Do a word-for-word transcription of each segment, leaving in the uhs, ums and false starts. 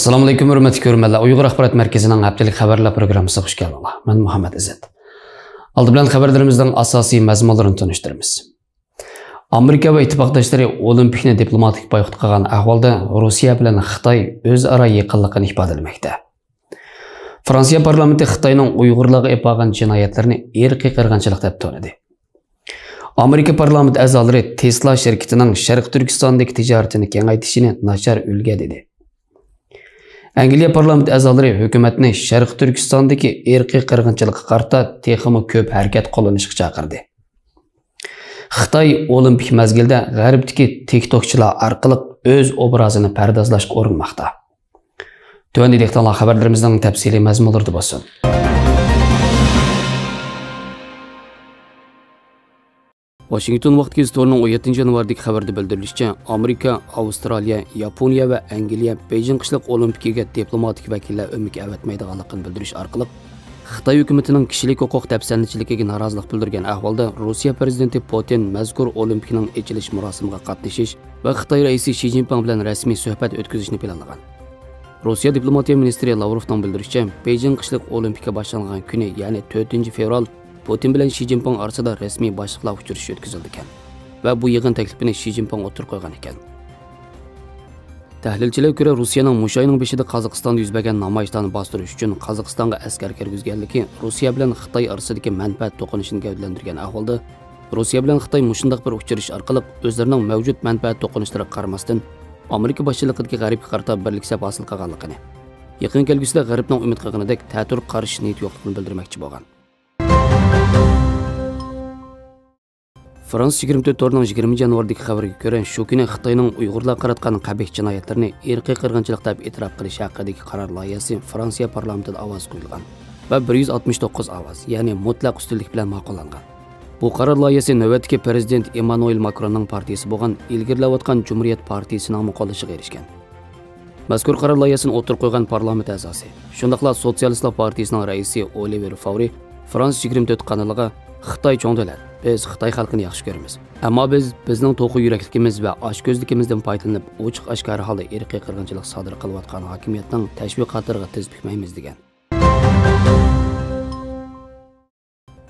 ئەسسالامۇئەلەيكۇم، ھۆرمەتلىك كۆرۈرمەنلەر. ئۇيغۇر ئاخبارات مەركىزىنىڭ ھەپتىلىك خەۋەرلەر پروگراممىسىغا خۇش كەلدىڭلار. مەن مۇھەممەد ئىززەت. ئالدى بىلەن خەۋەرلىرىمىزنىڭ ئاساسىي مەزمۇنلىرىنى تونۇشتۇرىمىز. ئامېرىكا ۋە ئىتتىپاقداشلىرى ئولىمپىكنى دىپلوماتىك بايقۇت قىلغان ئەھۋالدا، روسىيە بىلەن خىتاي ئۆزئارا يېقىنلىقىنى ئىپادىلىمەكتە. فرانسىيە پارلامېنتى خىتاينىڭ ئۇيغۇرلارغا ئېلىپ بارغان جىنايەتلىرىنى ئىرقىي قىرغىنچىلىق دەپ تونۇدى. ئامېرىكا پارلامېنت ئەزالىرى تېسلا شىركىتىنىڭ شەرقىي تۈركىستاندىكى تىجارىتىنى كېڭەيتىشىنى ناچار ئۈلگە دېدى. ئەنگلىيە پارلامېنت ئەزالىرى ھۆكۈمەتنى شەرقىي تۈركىستاندىكى ئىرقىي قىرغىنچىلىققا قارىتا تېخىمۇ كۆپ ھەرىكەت قوللىنىشقا چاقىردى. خىتاي ئولىمپىك مەزگىلدە غەربتىكى تىكتوكچىلار ئارقىلىق ئۆز ئوبرازىنى پەردازلاشقا ئۇرۇنماقتا. تۆۋەندە دىققىتىڭلار خەۋەرلىرىمىزنىڭ تەپسىلىي مەزمۇنلىرىدا بولسۇن. ۋاشىنگتون ۋاقتى گېزىتى تورىنىڭ ئون يەتتىنچى يانۋاردىكى خەۋىرىدە بىلدۈرۈلۈشىچە، ئامېرىكا، ئاۋسترالىيە، ياپونىيە ۋە ئەنگلىيە بېيجىڭ قىشلىق ئولىمپىكىگە دىپلوماتىك ۋەكىللەر ئۆمىكى ئەۋەتمەيدىغانلىقىنى بىلدۈرۈش ئارقىلىق، خىتاي ھۆكۈمىتىنىڭ كىشىلىك ھوقۇق دەپسەندىچىلىكىگە نارازىلىق بىلدۈرگەن ئەھۋالدا، روسىيە پىرېزىدېنتى پۇتىن مەزكۇر ئولىمپىكنىڭ ئېچىلىش مۇراسىمىغا قاتنىشىش ۋە خىتاي رەئىسى شى جىنپىڭ بىلەن رەسمىي سۆھبەت ئۆتكۈزۈشنى پىلانلىغان. روسىيە دىپلوماتىيە مىنىستىرى لاۋروفنىڭ بىلدۈرۈشىچە، بېيجىڭ قىشلىق ئولىمپىكا باشلانغان كۈنى، يەنى تۆتىنچى فېۋرال، پۇتىن بىلەن شى جىنپىڭ ئارىسىدا رەسمىي باشلىقلار ئۇچرىشىشى ئۆتكۈزۈلىدىكەن ۋە بۇ يىغىن تەكلىپىنى شى جىنپىڭ ئوتتۇرىغا قويغان ئىكەن. تەھلىلچىلەرگە كۆرە، روسىيەنىڭ مۇشۇ ئاينىڭ بېشىدا قازاقىستاندا يۈز بەرگەن نامايىشلارنى باستۇرۇش ئۈچۈن قازاقىستانغا ئەسكەر كىرگۈزگەنلىكى روسىيە بىلەن خىتاي ئارىسىدىكى مەنپەئەت توقۇنۇشىنى گەۋدىلەندۈرگەن ئەھۋالدا، روسىيە بىلەن خىتاي مۇشۇنداق بىر ئۇچرىشىش ئارقىلىق ئۆزلىرىنىڭ مەۋجۇت مەنپەئەت توقۇنۇشلىرىغا قارىماستىن، ئامېرىكا باشچىلىقىدىكى غەربكە قارىتا بىرلىك سەپ ھاسىل قىلغانلىقىنى، يېقىن كەلگۈسىدە غەربنىڭ ئۈمىد قىلغىنىدەك تەتۈر قارشى نىيىتى يوقلۇقىنى بىلدۈرمەكچى بولغان. فرانس يىگىرمە تۆت تورىنىڭ يىگىرمىنچى يانۋاردىكى خەۋىرىگە كۆرە، شۇ كۈنى خىتاينىڭ ئۇيغۇرلارغا قاراتقان قەبىھ جىنايەتلىرىنى ئىرقىي قىرغىنچىلىق دەپ ئېتىراپ قىلىش ھەققىدىكى قارار لايىھەسى فرانسىيە پارلامېنتىدا ئاۋاز قويۇلغان ۋە بىر يۈز ئاتمىش توققۇز ئاۋاز، يەنى مۇتلەق ئۈستۈنلۈك بىلەن ماقۇللانغان. بۇ قارار لايىھەسى نۆۋەتتىكى پىرېزىدېنت ئېممانۇئېل ماكروننىڭ پارتىيىسى بولغان ئىلگىرىلەۋاتقان جۇمھۇرىيەت پارتىيىسىنىڭمۇ قوللىشىغا ئېرىشكەن. مەزكۇر قارار لايىھەسىنى ئوتتۇرىغا قويغان پارلامېنت ئەزاسى، شۇنداقلا سوتسىيالىستلار پارتىيىسىنىڭ رەئىسى ئولىۋېر فاۋرى فرانس يىگىرمە تۆت قانىلىغا، «خىتاي چوڭ دۆلەت، بىز خىتاي خەلقىنى ياخشى كۆرىمىز. ئەمما بىز بىزنىڭ توخۇ يۈرەكلىكىمىز ۋە ئاچكۆزلۈكىمىزدىن پايدىلىنىپ، ئوچۇق-ئاشكارا ھالدا ئىرقىي قىرغىنچىلىق سادىر قىلىۋاتقان ھاكىمىيەتنىڭ تەشۋىقاتلىرىغا تىز پۈكمەيمىز» دېگەن.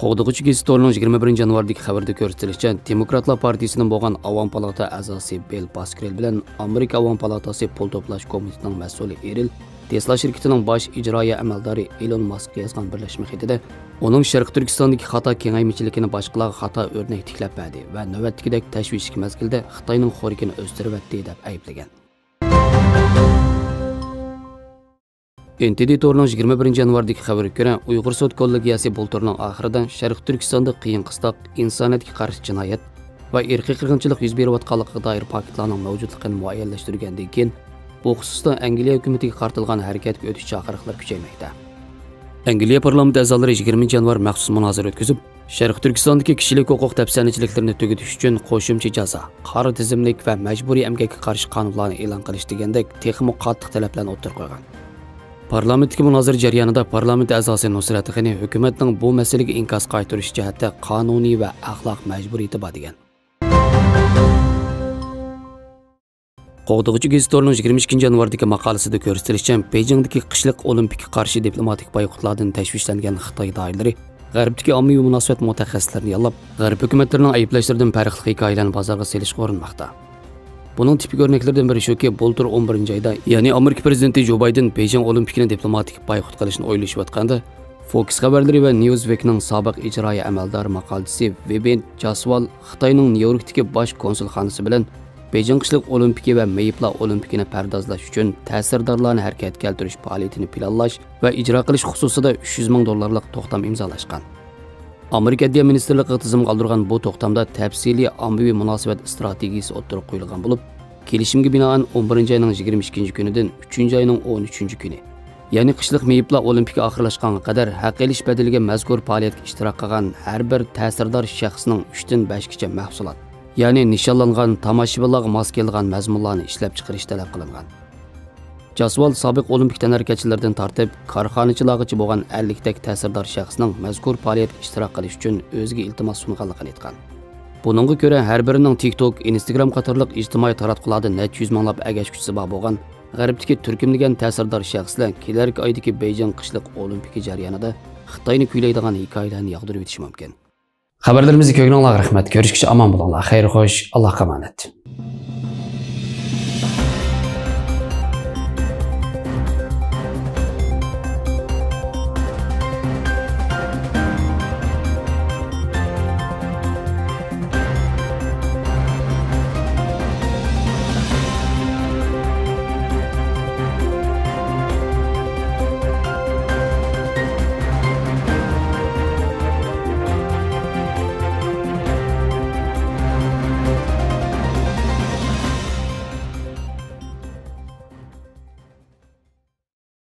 قوغدىغۇچى گېزىت تورىنىڭ يىگىرمە بىرىنچى يانۋاردىكى خەۋىرىدە كۆرسىتىلىشىچە، دېموكراتلار پارتىيىسىدىن بولغان ئاۋام پالاتا ئەزاسى بىل پاسكرېل بىلەن ئامېرىكا ئاۋام پالاتاسى پۇل توپلاش كومىتېتىنىڭ مەسئۇلى ئېرىل تېسلا شىركىتىنىڭ باش ئىجرائىيە ئەمەلدارى ئېلون ماسكقا يازغان بىرلەشمە خېتىدە، ئۇنىڭ شەرقىي تۈركىستاندىكى خاتا كېڭەيمىچىلىكىنى باشقىلارغا خاتا ئۆرنەك تىكلەپ بەردى ۋە نۆۋەتتىكىدەك تەشۋىشلىك مەزگىلدە خىتاينىڭ خورىكىنى ئۆستۈرۈۋەتتى، دەپ ئەيىبلىگەن. ئېن تى دى تورىنىڭ يىگىرمە بىرىنچى يانۋاردىكى خەۋىرىگە كۆرە، ئۇيغۇر سوت كوللېگىيەسى بۇلتۇرنىڭ ئاخىرىدا شەرقىي تۈركىستاندا قىيىن قىستاق، ئىنسانىيەتكە قارشى جىنايەت ۋە ئىرقىي قىرغىنچىلىق يۈز بېرىۋاتقانلىقىغا دائىر پاكىتلارنىڭ مەۋجۇتلۇقىنى مۇئەييەنلەشتۈرگەندىن كېيىن، بۇ خۇسۇستا ئەنگلىيە ھۆكۈمىتىگە قارىتىلغان ھەرىكەتكە ئۆتۈش چاقىرىقلىرى كۈچەيمەكتە. ئەنگلىيە پارلامېنت ئەزالىرى يىگىرمىنچى يانۋار مەخسۇس مۇنازىرە ئۆتكۈزۈپ، شەرقىي تۈركىستاندىكى كىشىلىك ھوقۇق دەپسەندىچىلىكلىرىنى تۈگىتىش ئۈچۈن قوشۇمچە جازا، قارا تىزىملىك ۋە مەجبۇرىي ئەمگەككە قارشى قانۇنلارنى ئېلان قىلىش دېگەندەك تېخىمۇ قاتتىق تەلەپلەرنى ئوتتۇرىغا قويغان. پارلامېنتتىكى مۇنازىرە جەريانىدا پارلامېنت ئەزاسى نۇسرەت غېنى ھۆكۈمەتنىڭ بۇ مەسىلىگە ئىنكاس قايتۇرۇش جەھەتتە قانۇنىي ۋە ئەخلاق مەجبۇرىيىتى بار دېگەن. قوغدىغۇچى گېزىت تورىنىڭ يىگىرمە ئىككىنچى يانۋاردىكى ماقالىسىدە كۆرسىتىلىشىچە، بېيجىڭدىكى قىشلىق ئولىمپىككە قارشى دىپلوماتىك بايقۇتلاردىن تەشۋىشلەنگەن خىتاي دائىرىلىرى غەربتىكى ئاممىۋى مۇناسىۋەت مۇتەخەسسىسلىرىنى ياللاپ، غەرب ھۆكۈمەتلىرىنىڭ ئەيىبلەشلىرىدىن پەرقلىق ھېكايىلەرنى بازارغا سېلىشقا ئۇرۇنماقتا. بۇنىڭ تىپىك ئۆرنەكلىرىدىن بىرى شۇكى، بۇلتۇر ئون بىرىنچى ئايدا، يەنى ئامېرىكا پىرېزىدېنتى جو بايدېن بېيجىڭ ئولىمپىكىنى دىپلوماتىك بايقۇت قىلىشنى ئويلىشىۋاتقاندا، فوكس خەۋەرلىرى ۋە نيۇزۋىكنىڭ سابىق ئىجرائىيە ئەمەلدارى ماقالىچىسى ۋىبېنت جاسۋال خىتاينىڭ نيۇ يوركتىكى باش كونسۇلخانىسى بىلەن بېيجىڭ قىشلىق ئولىمپىكى ۋە مېيىپلار ئولىمپىكىنى پەردازلاش ئۈچۈن تەسىردارلارنى ھەرىكەتكە كەلتۈرۈش پائالىيىتىنى پىلانلاش ۋە ئىجرا قىلىش خۇسۇسىدا ئۈچ يۈز مىڭ دوللارلىق توختام ئىمزالاشقان. ئامېرىكا ئەدلىيە مىنىستىرلىقىغا تىزىمغا ئالدۇرغان بۇ توختامدا تەپسىلىي ئاممىۋى مۇناسىۋەت ئىستراتېگىيىسى ئوتتۇرىغا قويۇلغان بولۇپ، كېلىشىمگە بىنائەن، ئون بىرىنچى ئاينىڭ يىگىرمە ئىككىنچى كۈنىدىن ئۈچىنچى ئاينىڭ ئون ئۈچىنچى كۈنى، يەنى قىشلىق مېيىپلار ئولىمپىكى ئاخىرلاشقانغا قەدەر ھەق ئېلىش بەدىلىگە مەزكۇر پائالىيەتكە ئىشتىراك قىلغان ھەر بىر تەسىردار شەخسنىڭ ئۈچتىن بەشكىچە مەھسۇلات، يەنى نىشانلانغان تاماشىبىنلارغا ماس كېلىدىغان مەزمۇنلارنى ئىشلەپچىقىرىش تەلەپ قىلىنغان. جاسۋال سابىق ئولىمپىك تەنھەرىكەتچىلىرىدىن تارتىپ، كارخانىچىلارغىچە بولغان ئەللىكتەك تەسىردار شەخسنىڭ مەزكۇر پائالىيەتكە ئىشتىراك قىلىش ئۈچۈن ئۆزىگە ئىلتىماس سۇنغانلىقىنى ئېيتقان. بۇنىڭغا كۆرە، ھەر بىرىنىڭ تىك توك، ئىنستاگرام قاتارلىق ئىجتىمائىي تاراتقۇلاردا نەچچە يۈز مىڭلاپ ئەگەشكۈچىسى بار بولغان غەربتىكى تۈركۈملىگەن تەسىردار شەخسلەر كېلەركى ئايدىكى بېيجىڭ قىشلىق ئولىمپىكى جەريانىدا خىتاينى كۈيلەيدىغان ھېكايىلەرنى ياغدۇرۇۋېتىشى مۇمكىن. خەۋەرلىرىمىزنى كۆرگىنىڭلارغا رەھمەت. كۆرۈشكىچە ئامان بولۇڭلار. خەير خوش، ئاللاھقا ئامانەت.